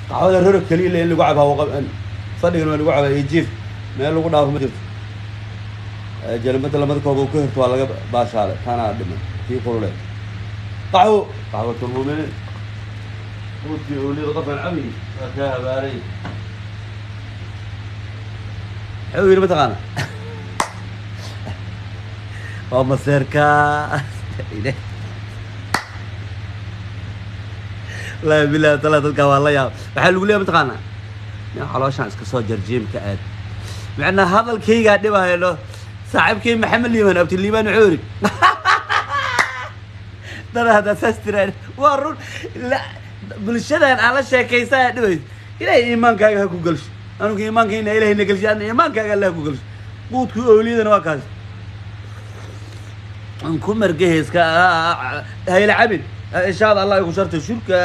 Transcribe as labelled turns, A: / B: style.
A: Qaxwada roro keliya le in lagu cabo, fadhigan waa lagu cabaa iyo jiif, meel lagu dhaafo ma jirto. Jalamada lamada koob oo ku hirto waa laga baashaalay, taanaa dhiman tii kululeed. Qaxwo, qaxwatulmuminiin, quudkii owliyada, qofaan cabi waa kaa habaaray. Muxuu yidhi mataqaana? Waa maseerka. Wallaahi bilahi taala, dadkaa waa la yaab. Waxaa lagu leeyahay mataqaana, nin calooshaan iska soo jar, jiimka aad. Macnaa hadalkaygaa dhibaayo. Saaxiibkay Maxamed Liiban, Abti Liiban, wuxuu yidhi dada haddaad saas tiraan waa run. Bulshadan aan la sheekaysaa dhibayso. Ilaahay iimaankaaga ha ku gelsho. Anugu iimaankayna Ilahay na gelsho, adna iimaankaaga Allah ha ku gelsho. Quudkii owliyadana waa kaas. Aan ku margahayska hayla cabin, inshaada Allah igu shartay shurka.